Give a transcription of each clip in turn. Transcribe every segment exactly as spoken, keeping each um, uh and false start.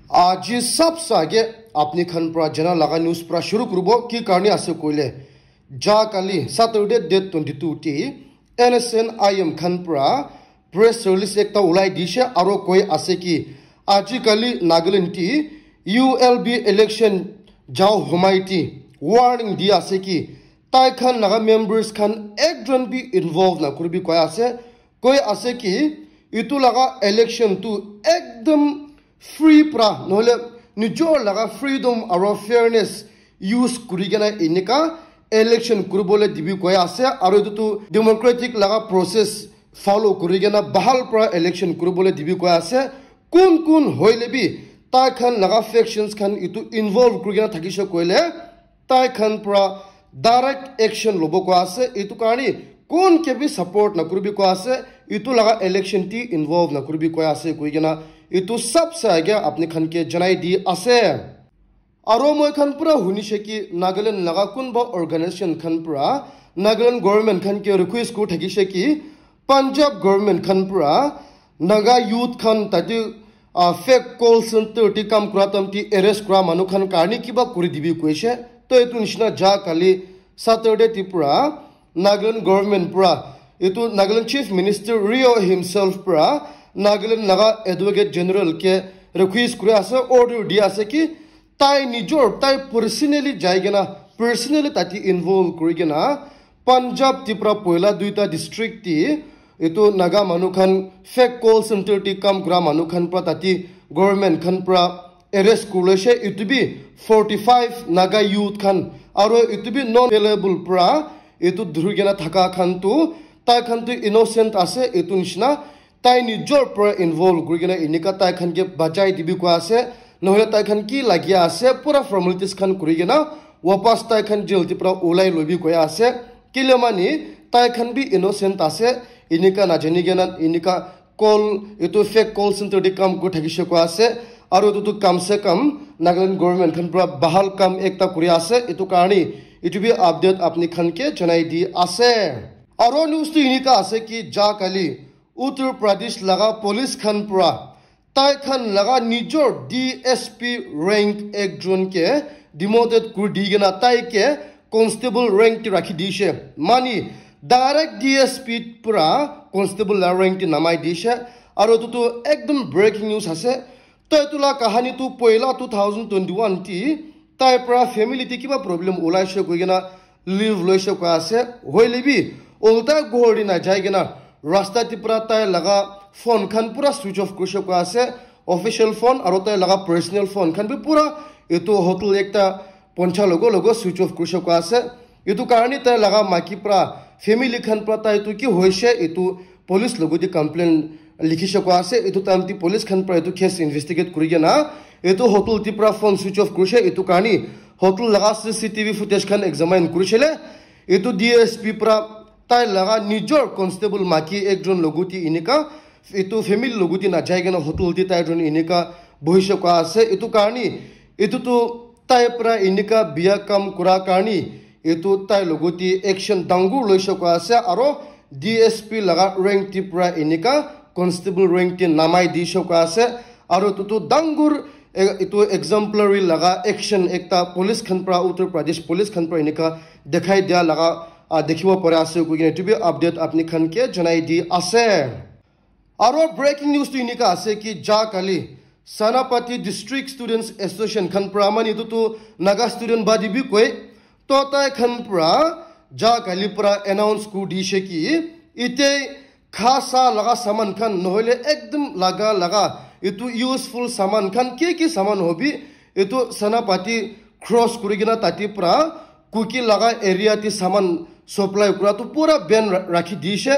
Aji sabse age apni khan pra jana laga news pra shuru kuribo, ki karne ase koile, ja kali Saturday date twenty-two te N S N I M khan pra press release ekta ulai dishe aro koi ase ki aji kali Nagaland te U L B election jao homai te warning di ase ki tai khan laga members khan ekjon bi involve na kuribi koi ase, koi ase ki itu laga election tu ekdam free pra nohole nijor laga freedom aro fairness use kuri kena enika election kuribole dibi koi ase, aro itu tu democratic laga process follow kuri kena bahal pra election kuribole dibi koi ase. Kun kun hoile bi tai khan laga factions khan itu involve kuri kena thakishe koile tai khan pra direct action lobo koi ase. Itu karne kun ke bi support na kuribi koi ase, itu laga election te involve na kuribi koi ase koi kena itu sabse age apni khan ke janai di ase. Aro moi khan pura hunishe ki Nagaland laga kunba organization khan pura Nagaland government khan ke request kuri thakishe ki Punjab government khan pura Naga youth khan tate, ah, fake call center te kam kura tam te arrest kura manu khan karne kiba kuri dibi koishe. To etu nishina ja kali Saturday te pura Nagaland government pura etu Nagaland Chief Minister Rio himself pura Nagaland laga Advocate General ke request kuri ase, order di ase ki tai nijor, tai personally jai kena, personally tate involve kuri kena Punjab te pura poila duita district te etu Naga manu khan fake call center te kam kura manu khan pura tate government khan pura arrest kuri loishe. Etu bi forty five Naga youth khan aro etu bi non available pura etu dhuri kena thaka khan tu tai khan tu innocent ase. Etu nishina tai nijor pura involve kuri kena enika tai khan ke bachai dibi koi ase, nohole tai khan ki lagi ase pura formalities khan kuri kena wapas tai khan jail te pura ulai lobi koi ase. Kile mani tai khan bi innocent ase, enika najani kena enika call, etu fake call center te kam kuri thakishe koi ase. Aro etu tu kam se kam Nagaland government khan pura bahal kam ekta kuri ase, etu karne etu bi update apni khan ke janai di ase. Aro news tu enika ase ki ja kali Uttar Pradesh laga police khan pura tai khan laga nijor D S P rank ekjon ke demoted kuri di kena tai ke constable rank te rakhi dishe. Mani direct D S P pura constable la rank te namai dishe. Aro etu tu ekdom breaking news ase. To etu la kahani tu poila two thousand twenty-one te tai pura family te kiba problem ulaishe koi kena leave loishe koi ase. Hoile bi ulta ghor te najai kena rasta te pura tai laga phone khan pura switch off kurishe koi ase, official phone aro tai laga personal phone khan bi pura etu hotel ekta poncha logo logo switch off kurishe koi ase. Etu karne tai laga maki pura family khan pura tai tu ki hoishe etu police logo te complain likhishe koi ase. Etu time te police khan pura etu case investigate kuri kena etu hotel te pura phone switch off kurishe. Etu karne hotel laga C C T V footage khan examine kurishe le etu D S P pura tai laga nijor constable maki ekjon logo te enika etu family logo te najai kena hotel te tai jon enika bohishe koi ase. Etu karne etu tu tai pura enika biya kam kura karne etu tai logo te action dangor loishe koi ase aro D S P laga rank te pura enika constable rank te namai dishe koi ase. Aro etu tu dangor e-, etu exemplary laga action ekta police khan pura, Uttar Pradesh police khan pura enika dekhai dia laga, ah, dekhibo pari ase koi kena etu bi update apni khan ke janai di ase. Aro breaking news tu enika ase ki ja kali Senapati District Students Association khan pura, mani etu tu Naga student body bi koi, to tai khan pura ja kali pura announce kuri dishe ki ite kha sa laga saman khan nohole ekdom laga laga etu useful saman khan ki ki saman hobi etu Senapati cross kuri kena tate pura Kuki laga area te saman supply kura tu pura ban ra-, rakhi dishe.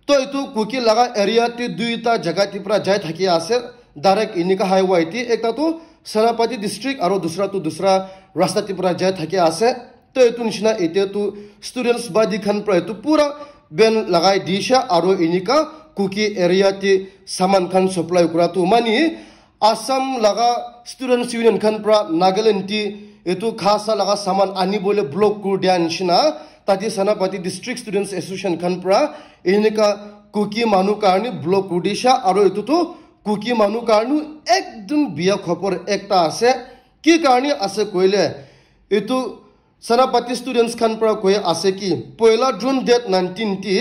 To etu Kuki laga area te duita jaga te pura jai thaki ase, direct enika highway te, ekta tu Senapati district aro dusra tu dusra rasta te pura jai thaki ase. To etu nishina ete tu students body khan pura etu pura ban lagai dishe aro enika Kuki area te saman khan supply kura tu mani Assam laga students union khan pura Nagaland te etu kha sa laga saman ani bole block kuri dia nishina tate Senapati District Students Association khan pura enika Kuki manu karne block kuri dishe aro etu tu Kuki manu karne ekdum biya khobor ekta ase. Ki karne ase koile, etu Senapati students khan para koi ase ki, poila June date nineteen ti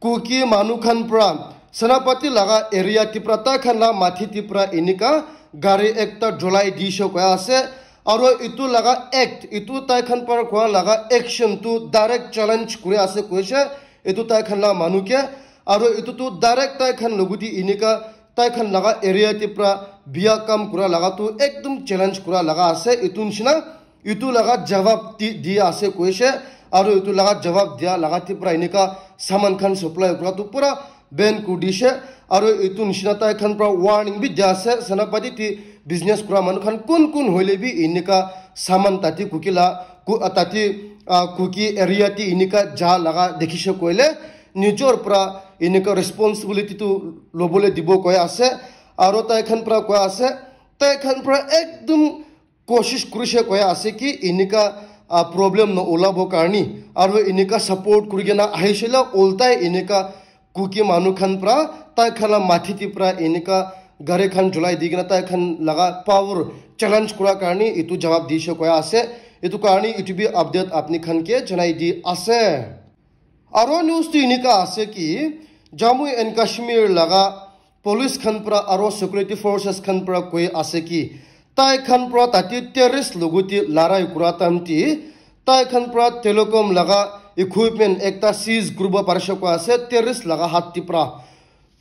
Kuki manu khan para Senapati laga area ti para tai khan la mathi ti para enika gari ekta jolai dishe koi ase. Aro etu laga act, etu tai khan para kua laga action tu direct challenge kuri ase koise etu tai khan la manu ke. Aro etu tu direct tai khan logot te enika tai khan laga area ti para biya kam kura laga tu ekdum challenge kura laga ase. Etu nishina etu laga jawab di, di ase koise, aro etu laga jawab dia laga ti para enika saman khan supply kura tu pura ban kuri dishe, aro etu nishina tai khan para warning bi dia ase, Senapati ti business kura manu khan kun kun hoile bi enika saman tate Kuki la, ku, tate, ah, Kuki area ti enika ja laga dekhishe koile, nijor para enika responsibility tu lobole dibo koi ase, aro tai khan para koi ase, tai khan para ekdum koshish kurishe koi ase ki enika, ah, problem na olabo karni, aro enika support kuri kena ahishe la ultai enika Kuki manu khan para tai khan la mathi ti para enika gari khan jolai di kena tai khan laga power challenge kura karni etu jawab dishe koi ase. Etu karni etu bi update apni khan ke janai di ase. Aro news tu enika ase ki Jammu and Kashmir laga police khan para aro security forces khan para koi ase ki tai khan para tate terrorist logot te larai kura time ti tai khan para telecom laga equipment ekta seize kuribo parishe koi ase terrorist laga hat ti para.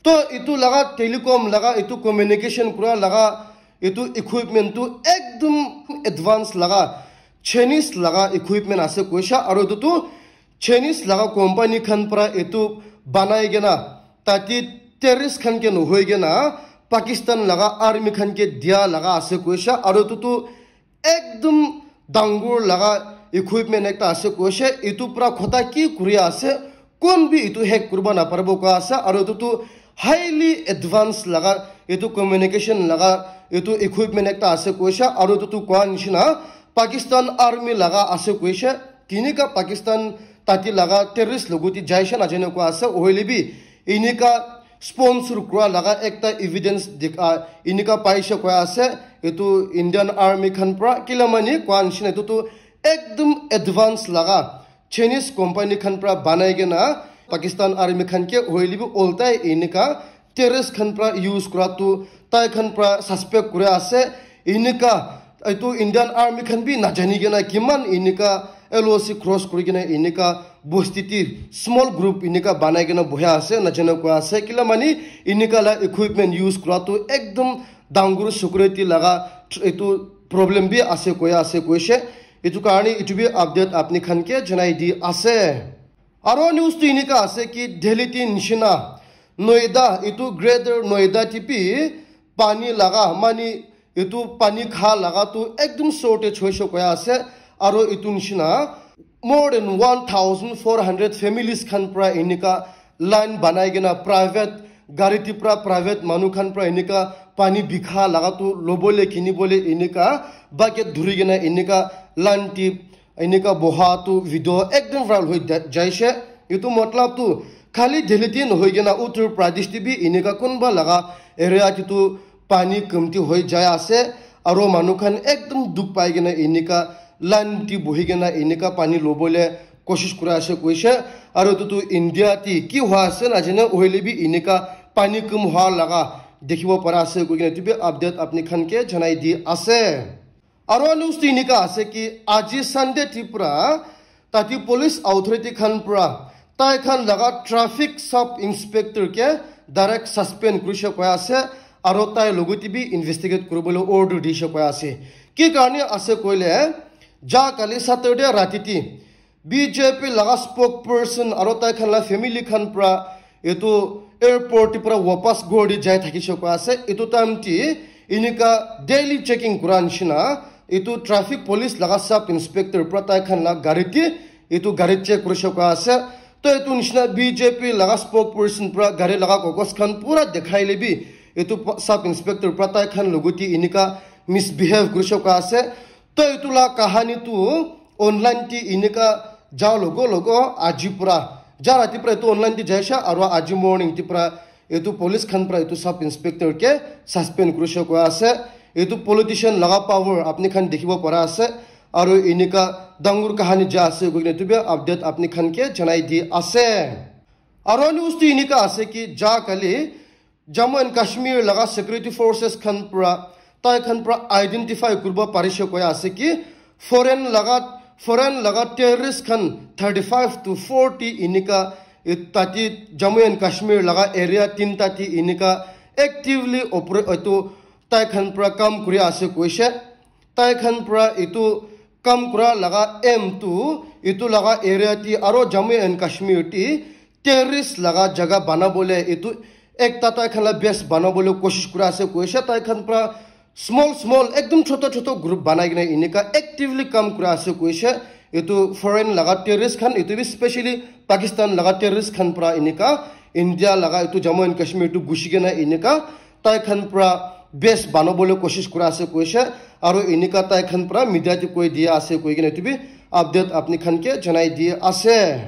To etu laga telecom laga etu communication kura laga etu equipment tu ekdum advance laga Chinese laga equipment ase koise, aro etu tu Chinese laga company khan para etu banai kena tate terrorist khan ke nohoi kena Pakistan laga army khan ke dia laga ase koise, aro etu tu ekdum dangor laga equipment ekta ase koise. Etu para kotha ki kuri ase, kun bi etu hack kuribo naparibo koi ase, aro etu tu highly advanced laga etu communication laga etu equipment ekta ase koise, aro etu tu kua nishina Pakistan army laga ase koise. Kinika Pakistan tate laga terrorist logot te jaishe najane koi ase, hoile bi enika sponsor kura laga ekta evidence dik-, ah, enika paishe koi ase etu Indian army khan para, kila mane kua nishina etu tu ekdum advance laga Chinese company khan para banai kena Pakistan army khan ke hoile bi ultai enika terrorist khan para use kura tu tai khan para suspect kuri ase. Enika etu Indian army khan bi najani kena kiman enika L O C cross kuri kena enika bosti ti small group enika banai kena bohi ase, najana koi ase. Kila mane enika la equipment use kura tu ekdum dangor security laga tr-, etu problem bi ase koi ase koise. Etu karne etu bi update apni khan ke janai di ase. Aro news tu enika ase ki Delhi ti nishina Noida, etu Greater Noida ti bi pani laga mane etu pani kha laga tu ekdum shortage hoishe koi ase. Aro etu nishina more than one thousand four hundred families khan para enika line banai kena private gari ti para private manu khan para enika pani bikha laga tu lobole kinibole enika bucket dhuri kena enika line ti enika boha tu video ekdum viral hoi da-, jaishe. Etu matlab tu khali Delhi ti nohoi kena Uttar Pradesh ti bi enika kunba laga area ti tu pani kumti hoi jai ase, aro manu khan ekdum dukh pai kena enika line ti bohi kena enika pani lobole koshish kura ase koise. Aro etu tu India ti ki hua ase najane, hoile bi enika pani kum hua laga dikhibo para ase koi kena etu bi update apni khan ke janai di ase. Aro news tu enika ase ki aji Sunday ti para tate police authority khan para tai khan laga traffic sub inspector ke direct suspend kurishe koi ase, aro tai logot te bi investigate kuribole order dishe koi ase. Ki karne ase koile, ja kali Saturday rati ti B J P laga spokesperson aro tai khan la family khan para etu airport para wapas ghor te jai thakishe koi ase. Etu time te enika daily checking kura nishina etu traffic police laga sub inspector para tai khan la gari te etu gari check kurishe koi ase. To etu nishina B J P laga spokesperson para gari laga kogos khan pura dekhai le bi etu pa-, sub inspector para tai khan logot te enika misbehave kurishe koi ase. To etu la kahani tu online te enika ja logo logo aji para, ja rati para etu online te jaishe aro aji morning te para Etu police khan para etu sub inspector ke suspend kurishe koi ase. Etu politician laga power apni khan dikhibo para ase. Aru enika dangor kahani ja ase koikena etu bi update apni khan ke janai di ase. Aru news tu enika ase ki ja kali Jammu and Kashmir laga security forces khan para, tai khan para identify kuribo parishe koi ase ki foreign laga, foreign laga terrorist khan thirty five to forty enika, e, tate Jammu and Kashmir laga area tinta te enika actively opera-, etu tai khan para kam kuri ase koishe. Tai khan para etu kam kura laga aim tu etu laga area te aro Jammu and Kashmir te terrorist laga jaga banabole etu ekta tai khan la base banabole koshish kura ase koishe. Tai khan para small small ekdum choto choto group banai kena enika actively kam kura ase koishe. Etu foreign laga terrorist khan, etu bi specially Pakistan laga terrorist khan para enika India laga etu Jammu and Kashmir tu gushi kena enika tai khan para base banabole koshish kura ase koishe. Aru enika tai khan para media te koi dia ase koikena etu bi update apni khan ke janai di ase.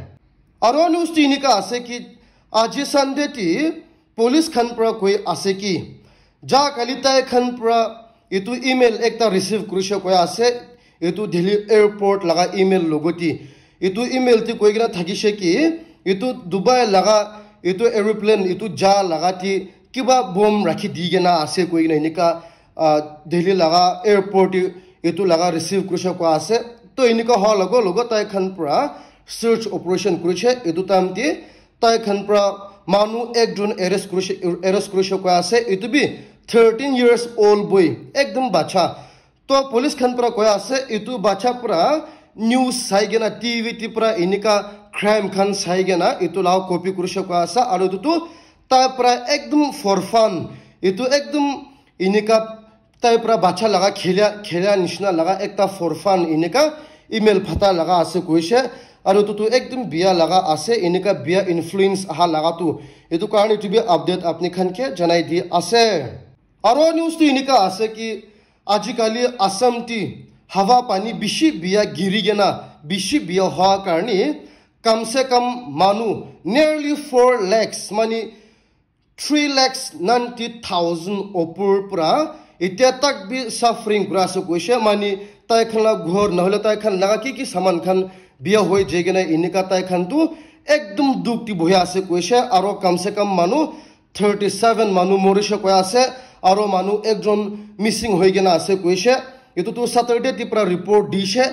Aru news tu enika ase ki aji Sunday te police khan para koi ase ki ja kali tai khan para etu email ekta receive kurishe koi ase. Etu Delhi airport laga email logote etu email te koikena thakishe ki etu Dubai laga etu aeroplane etu ja laga te kiba bomb rakhi di kena ase koikena enika, ah, Delhi laga airport te etu laga receive kurishe koi ase. To enika hoa logo logo tai khan para search operation kurishe. Etu time te tai khan para manu ekjon arrest kurishe, arrest kurishe koi ase. Etu bi thirteen years old boy, ekdum bacha. To police khan para koi ase etu bacha para news sai kena T V te para enika crime khan sai kena etu la copy kurishe koi ase. Aru etu tu tai para ekdum for fun, etu ekdum enika tai para bacha laga khelia, khelia nishina laga ekta for fun enika email phata laga ase koishe. Aru etu tu ekdum bia laga ase, enika bia influence aha laga tu. Etu karne etu bi update apni khan ke janai di ase. Aro news tu enika ase ki ajikali Assam te hawa pani bishi bia giri kena bishi bia hoa karne kam se kam manu nearly four lakhs mane three lakhs ninety thousand opor para etia tak bi suffering kura ase koishe. Mane tai khan la ghor nahole tai khan laga ki ki saman khan bia hoi jai kena enika tai khan tu ekdum dukh te bohi ase koishe. Aro kam se kam manu thirty seven manu morishe koi ase, aro manu ekjon missing hoi kena ase koishe. Etu tu Saturday te para report dishe.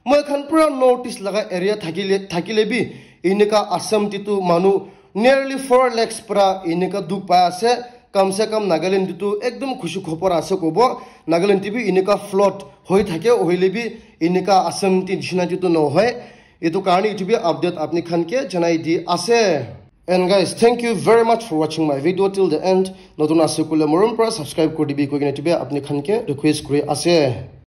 Moi khan pura North East laga area thakile, thakile bi enika Assam te tu manu nearly four lakhs para enika dukh pai ase. Kam se kam Nagaland te tu ekdum khushi khobor ase kobo. Nagaland te bi enika flood hoi thake, hoile bi enika Assam te nishina te tu nohoi. Etu karne etu bi update apni khan ke janai di ase. And guys, thank you very much for watching my video till the end. Notun ase koile morom para subscribe kuri dibi koi kena etu bi apni khan ke request kuri ase.